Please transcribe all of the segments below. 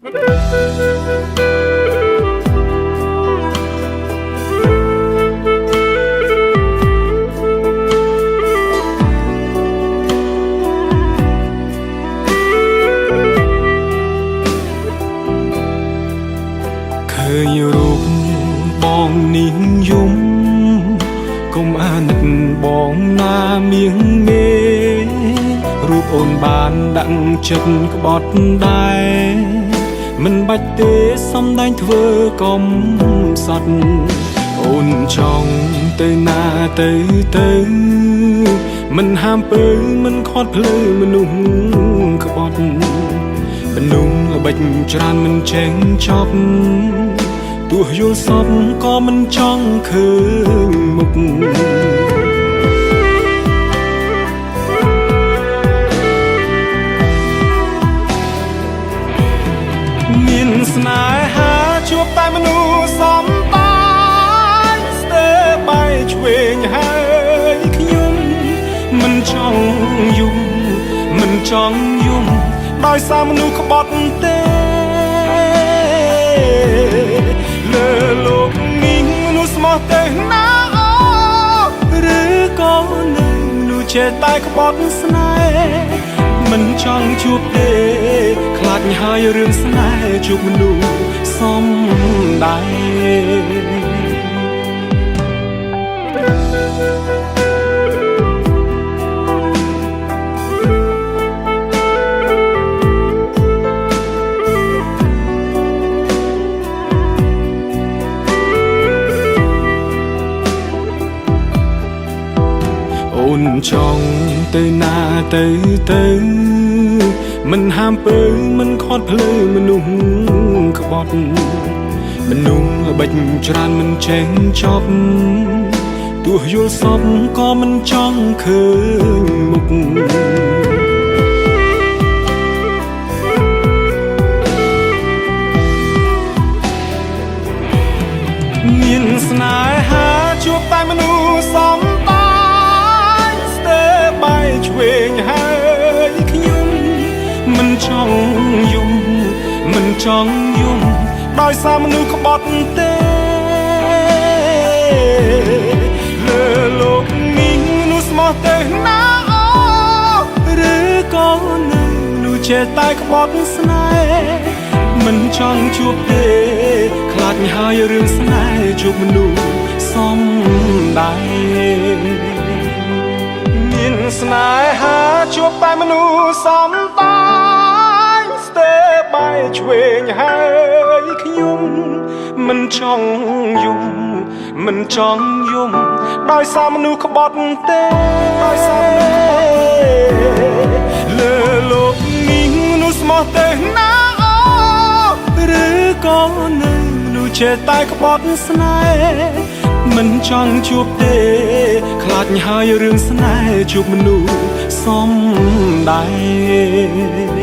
ឃើញរូបបងនេះយំកុំអាណិតបងណាមៀងមេរូបអូនបានដាក់ចិត្តក្បត់ដែរមិនបាច់ទេសំដែងធ្វើកំសត់អូនចង់ទៅណាទៅទៅមិនហាមពើមិនខាត់ភ្លឺមនុស្សក្បត់ មនុស្សល្បិចច្រើនមិនចេះចប់ទោះយល់សពក៏មិនចង់ឃើញមុខមានស្នេហាជួបតែមនុស្សសំតាយស្ទើរបែកឆ្វេងហើយខ្ញុំមិនចង់យំមិនចង់យំដោយសារមនុស្សក្បត់ទេលើលោកនេះមនុស្សស្មោះទៅណាអូឬក៏នៅមនុស្សចេះតែក្បត់ស្នេហ៍មិនចង់ជួបទេខ្លាចហើយរឿងស្នេហ៍ជួបមនុស្សសំដែង អូនចង់ទៅណាទៅទៅមិនហាមពើមិនខាត់ភ្លឺមនុស្សក្បត់មនុស្សល្បិចច្រើនមិនចេះចប់ទោះយល់សពក៏មិនចង់ឃើញមុខមានស្នេហាជួបតែមនុស្សសំតាយស្ទើរបែកឆ្វេងហើយខ្ញុំមិនចង់យំមិនចង់យំដោយសារមនុស្សក្បត់ទេលើលោកនេះមនុស្សស្មោះទៅណាអូឬក៏នៅមនុស្សចេះតែក្បត់ស្នេហ៍មិនចង់ជួបទេខ្លាចហើយរឿងស្នេហ៍ជួបមនុស្សសំដែងមានស្នេហាជួបតែមនុស្សសំតាយស្ទើរបែកឆ្វេងហើយខ្ញុំមិនចង់យំមិនចង់យំដោយសារមនុស្សក្បត់ទេដោយសារមនុស្សក្បត់ទេលើលោកនេះមនុស្សស្មោះទៅណាអូឬក៏នៅមនុស្សចេះតែក្បត់ស្នេហ៍មិនចង់ជួបទេខ្លាចហើយរឿងស្នេហ៍ជួបមនុស្សសំដែង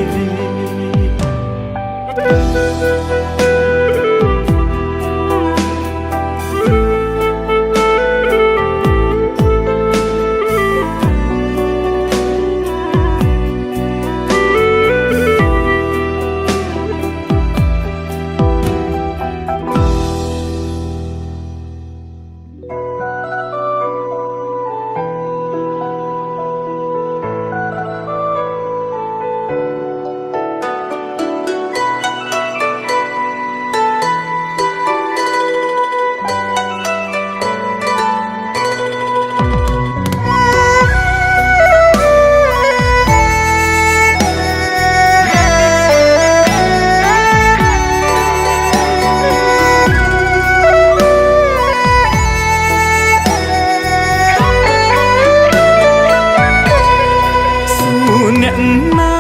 សួរអ្នកណា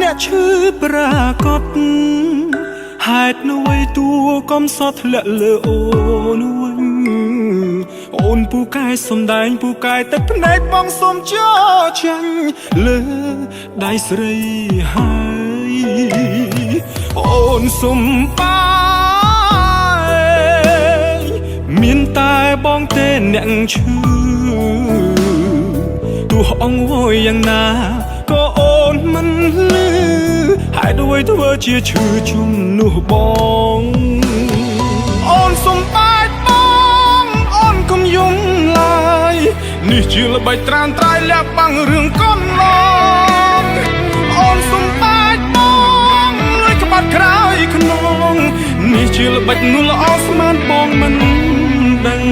អ្នកឈឺប្រាកដហេតុអ្វីតួកំសត់ធ្លាក់លើអូនវិញអូនពូកែសំដែងពូកែទឹកភ្នែកបងសុំចចាញ់លើដៃស្រីហើយអូនសុំបាយមានតែបងទេអ្នកឈឺ ទោះអង្វយយ៉ាងណាក៏អូនមិនលឺហ ហេតុអ្វីធ្វើជាឈឺជំនួសបងអូនសំបាច់បងអូនកុំយំឡើយនេះជាល្បិចត្រានត្រាយលាក់បាំងរឿងកន្លងអូនសំបាច់បងលួចក្បាត់ក្រោយខ្នងនេះជាល្បិចនោះល្អស្មានបងមិនដឹង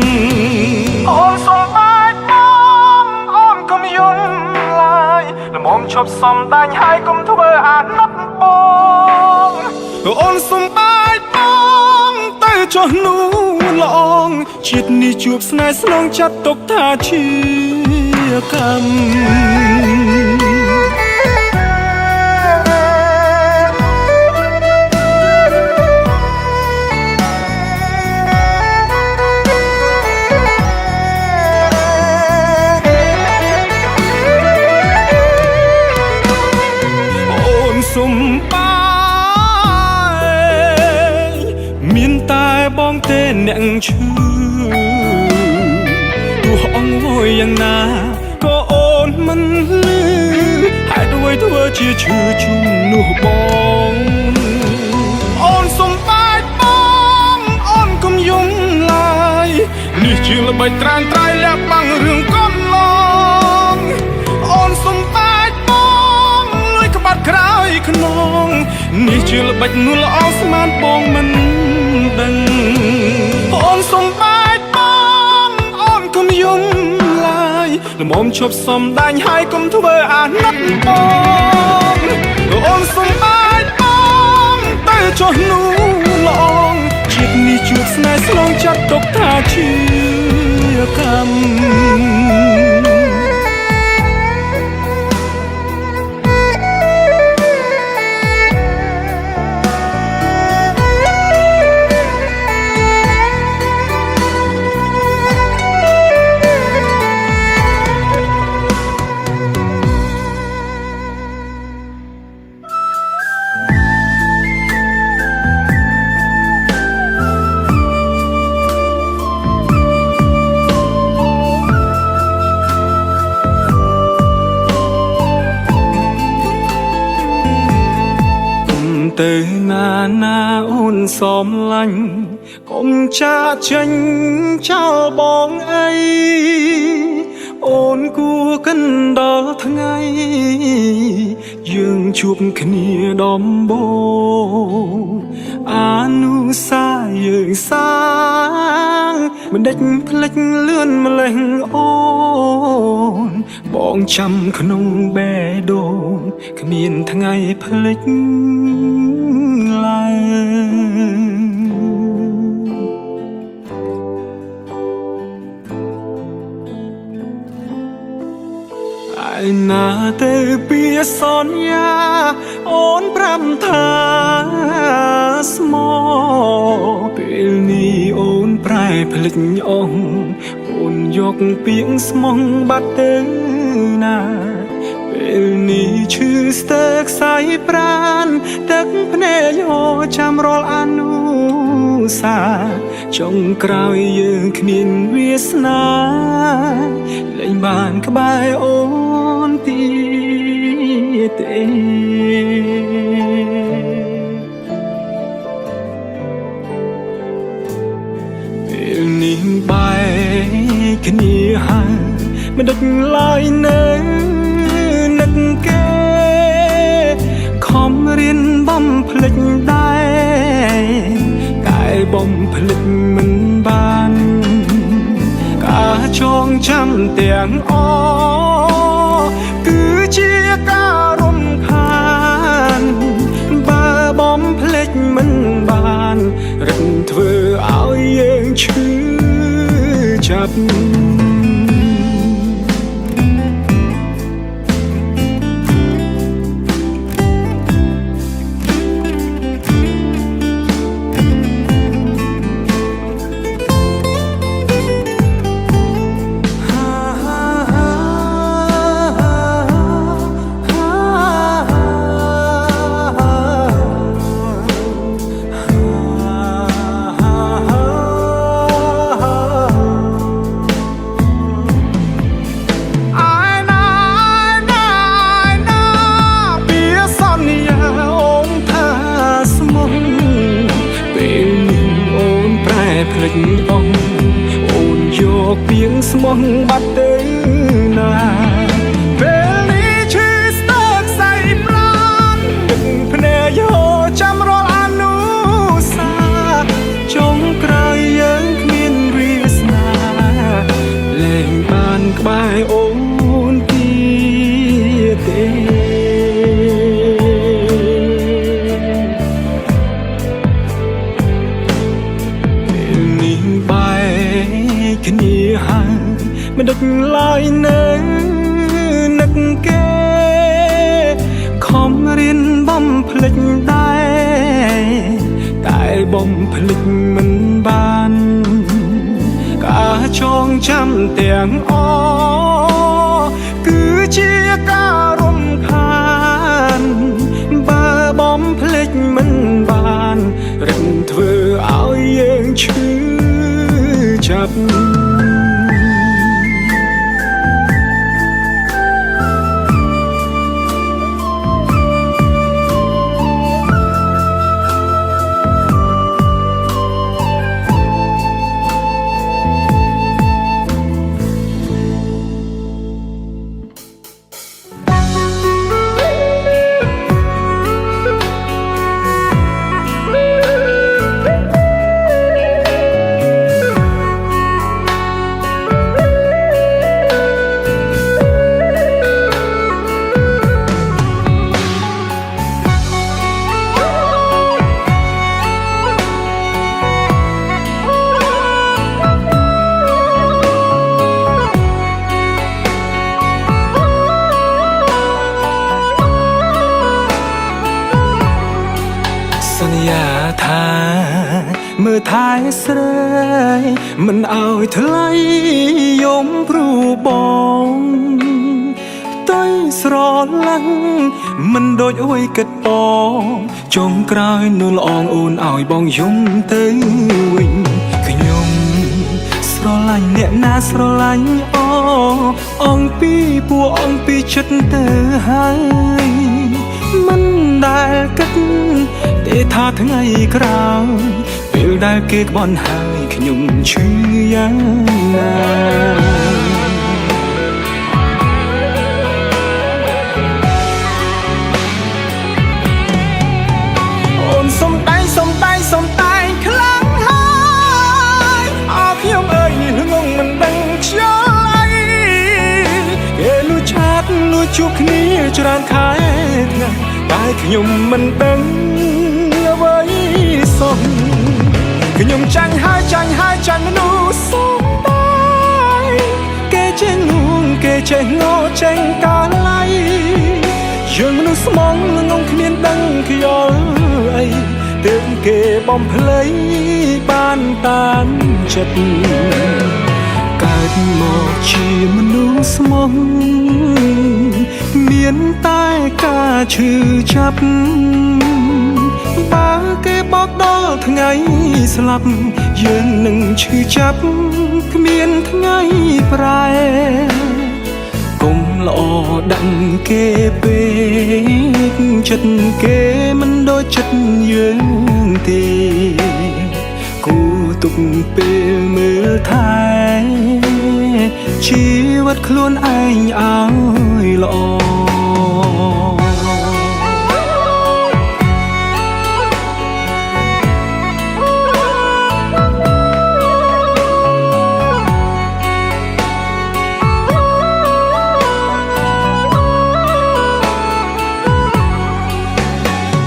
អូនសំបាច់បងអូនកុំយំឡើយល្មមឈប់សំដាញ់ហើយកុំធ្វើអាណិតបងអូនសំបាច់បងទៅចុះនោះល្អងជាតិនេះជួបស្នេហ៍ស្នងចាត់ទុកថាជាកម្មអូនសំបាយមានតែបងទេអ្នកឈឺទោះអង្វយយ៉ាងណាក៏អូនមិនលឺហេតុអ្វីធ្វើជាឈឺជំនួសបងអូនសំបាច់បងអូនកុំយំឡើយនេះជាល្បិចត្រានត្រាយលាក់បាំងរឿងកន្លងអូនសំបាច់បងលួចក្បាត់ក្រោយខ្នងនេះជាល្បិចនោះល្អស្មានបងមិនដឹងអូនសំបាច់បងអូនកុំយំឡើយល្មមឈប់សំដាញ់ហើយកុំធ្វើអាណិតបងអូនសំបាច់បងទៅចុះនោះល្អងជាតិនេះជួបស្នេហ៍ស្នងចាត់ទុកថាជាកម្មទៅណាណាអូនសំឡាញ់កុំចាកចេញចោលបងអីអូនគួរកិនដល់ថ្ងៃយើងជួបគ្នាដំបូងអនុសាយើងសាងមិនដេចភ្លេចលឿនម្លេះអូនបងចាំក្នុងបេះដូងគ្មានថ្ងៃភ្លេចឡើយឯណាទៅពីសន្យាអូនប្រាប់ថាស្មោពេលនេះអូនប្រែភ្លេចអស់អូនយកពីងស្មងបាត់ទៅណាពេលនេះឈឺស្ទើខ្សែប្រានទឹកភ្នែកយោចាំរាល់អនុសាចុងក្រោយយើងគ្មានវាសនាលែងបានក្បែរអូនទៀតទេពេលនេះបែកគ្នាហើយមិនដេចឡើយនៅនឹកគេខំរៀនបំភ្លេចដែរតែបំភ្លេចមិនបានការចងចាំទាំងអគឺជាការរំខានបើបំភ្លេចមិនបានរឹងធ្វើឲ្យយើងឈឺចាប់ ភ្លេចអងអូនយកពីងស្មោះបាត់ទៅណាពេលនេះឈឺស្ទើរខ្សែប្រានទឹកភ្នែកយោចាំរាល់អនុសាចុងក្រោយយើងគ្មានវាសនាលែងបានក្បែរអូនទៀតទេពេលនេះបែកគ្នាហើយមិនដឹកឡើយនៅនឹកគេខំរៀនបំភ្លេចដែរតែបំភ្លេចមិនបានការចងចាំទាំងអគឺជាការរំខានបើបំភ្លេចមិនបានរឹងធ្វើឲ្យយើងឈឺចាប់ សន្យាថាមើលថែស្រីមិនឲ្យថ្លៃយំព្រោះបងតៃស្រឡាញ់មិនដូចអួយគិតបងចុងក្រោយនោះល្អងអូនឲ្យបងយំទៅវិញខ្ញុំស្រឡាញ់អ្នកណាស្រឡាញ់អូអងពីពួកអងពីចិត្តទៅហើយមិនដែលគិតទេថាថ្ងៃក្រោយពេលដែលគេក្បន់ហើយខ្ញុំឈឺយ៉ាងណាអូនសំដែងសំដែងសំដែងខ្លាំងហើយអើខ្ញុំអើយនេះងងមិនដឹងខ្យល់អីគេលួចឆាតលួចជួបគ្នាច្រើនខែថ្ងៃតែខ្ញុំមិនដឹងអ្វីសោះខ្ញុំចាញ់ហើយចាញ់ហើយចាញ់មនុស្សសំដែងគេចេះលួងគេចេះងចេះកាលៃយើងមនុស្សស្មងងងគ្មានដឹងខ្យល់អីទើបគេបំភ្លៃបានតាមចិត្តកើតមកជាមនុស្សស្មងមានតែការឈឺចាប់បើគេបោកដល់ថ្ងៃស្លាប់យើងនឹងឈឺចាប់គ្មានថ្ងៃប្រែកុំល្អដឹងគេពេកចិត្តគេមិនដូចចិត្តយើងទេគូទុកពេលមើលថែជីវិតខ្លួនឯងឲ្យល្អ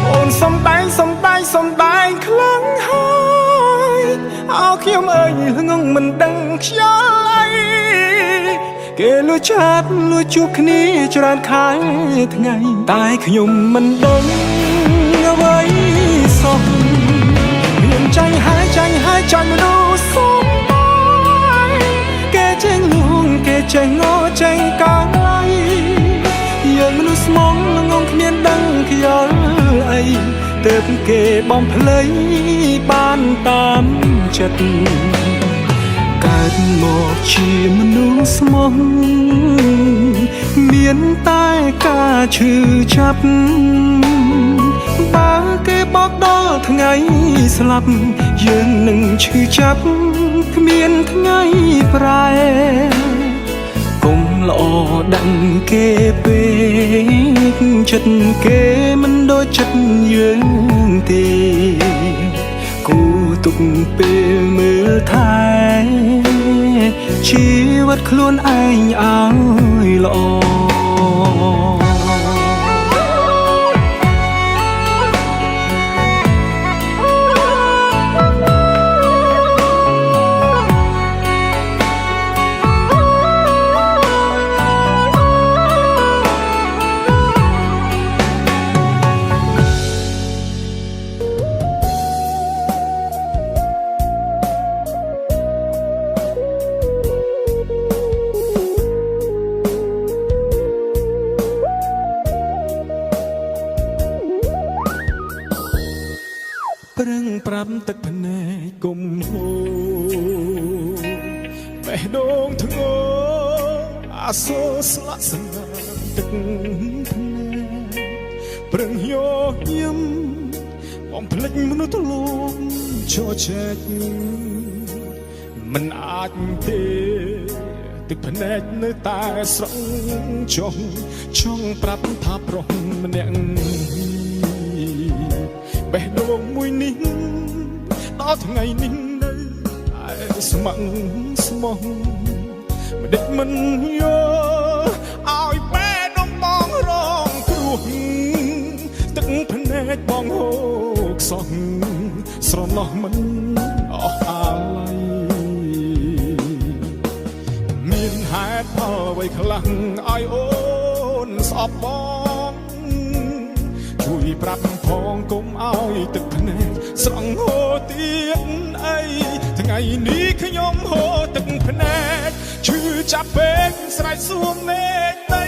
អូនសំដែងសំដែងសំដែងខ្លាំងហើយអោខ្ញុំអើយងងមិនដឹងខ្យល់អីគេលួចឆាតលួចជួបគ្នាច្រើនខែថ្ងៃតែខ្ញុំមិនដឹងអ្វីសោះខ្ញុំចាញ់ហើយចាញ់ហើយចាញ់មនុស្សសំដែងគេចេះលួងគេចេះងចេះកាលៃយើងមនុស្សស្មងងងគ្មានដឹងខ្យល់អីទើបគេបំភ្លៃបានតាមចិត្តកើតមកជាមនុស្សស្មងមានតែការឈឺចាប់បើ គេបោកដល់ថ្ងៃស្លាប់យើងនឹងឈឺចាប់គ្មានថ្ងៃប្រែគុំល្អដឹងគេពេកចិត្តគេមិនដូចចិត្តយើងទេគូទុកពេលមើលថែជីវិតខ្លួនឯងឲ្យល្អ ប្រឹងប្រាប់ទឹកភ្នែកគុំហូរបេះដូងធ្ងរអាសូរស្លាក់ស្នាមទឹកភ្នែកប្រឹងញញឹមបំភ្លេចមនុស្សទលំជជែកមិនអាចទេទឹកភ្នែកនៅតែស្រង់ចង់ចង់ប្រាប់ថាប្រុសម្នាក់បេះដូងមួយនេះដល់ថ្ងៃនេះនៅតែស្មឹងស្មោះមិនដេចមិនយល់ឲ្យបែដងបងរងគ្រោះទឹកភ្នែកបងហូរខ្សោះស្រណោះមិនអស់អាល័យមានហេតុផលអ្វីខ្លះឲ្យអូនស្អប់បងជួយប្រាប់ផងកុំឲ្យទឹកភ្នែកស្រង់ហូរទៀតអីថ្ងៃនេះខ្ញុំហូរទឹកភ្នែកឈឺចាប់ពេកស្រែកសួរមេឃដី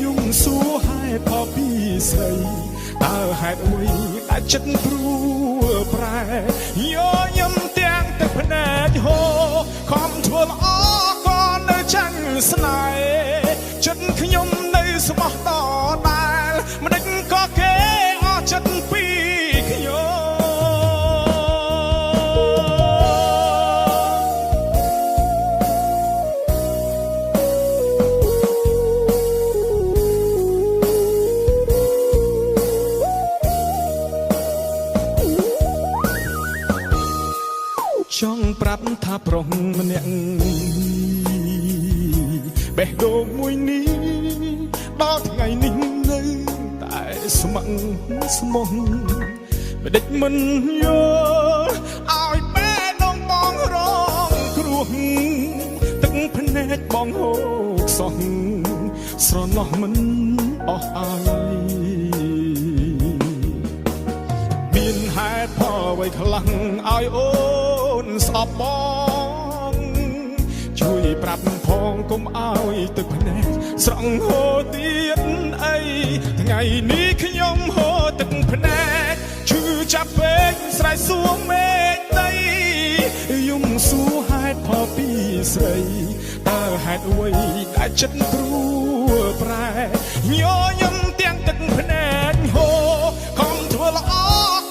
យំសួរហេតុផលពីស្រីតើហេតុអ្វីដែលចិត្តព្រួលប្រែញញឹមទាំងទឹកភ្នែកហូរខំធ្វើល្អក៏នៅចាញ់ស្នេហ៍ចិត្តខ្ញុំនៅស្មោះដដែលមិនដេចក៏គេអស់ចិត្តពីខ្ញុំចង់ប្រាប់ថាប្រុសម្នាក់បេះដូងមួយនេះដល់ថ្ងៃនេះនៅតែស្មឹងស្មោះមិនដេចមិនយល់ឲ្យបែដងបងរងគ្រោះទឹកភ្នែកបងហូរខ្សោះស្រណោះមិនអស់អាល័យមានហេតុផលអ្វីខ្លះឲ្យអូនស្អប់បងជួយប្រាប់ផងកុំឲ្យទឹកភ្នែកស្រង់ហូរទៀតអីថ្ងៃនេះខ្ញុំហូរទឹកភ្នែកឈឺចាប់ពេកស្រែកសួរមេឃដីយំសួរហេតុផលពីស្រីតើហេតុអ្វីដែលចិត្តព្រួលប្រែញញឹមទាំងទឹកភ្នែកហូរខំធ្វើល្អ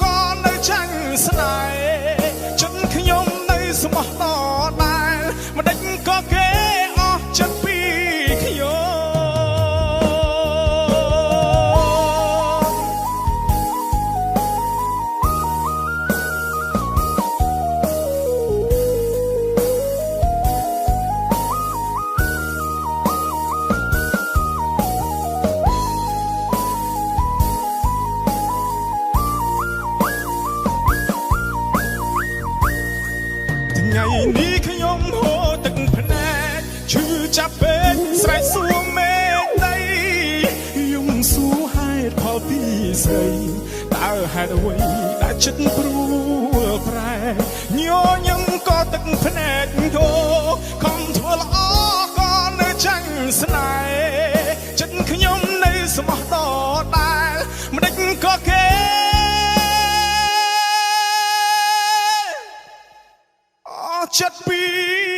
ក៏នៅចាញ់ស្នេហ៍ចិត្តខ្ញុំនៅស្មោះដដែលមិនដេចក៏គេអស់ចិត្តពីខ្ញុំថ្ងៃនេះខ្ញុំហូរទឹកភ្នែកឈឺចាប់ពេកស្រែកសួរមេឃដីយំសួរហេតុផលពីស្រីតើហេតុអ្វីដែលចិត្តព្រួលប្រែញញឹមក៏ទឹកភ្នែកហូរខំធ្វើល្អក៏នៅចាញ់ស្នេហ៍ចិត្តខ្ញុំនៅស្មោះដដែលមិនដេចក៏គេអស់ចិត្តពី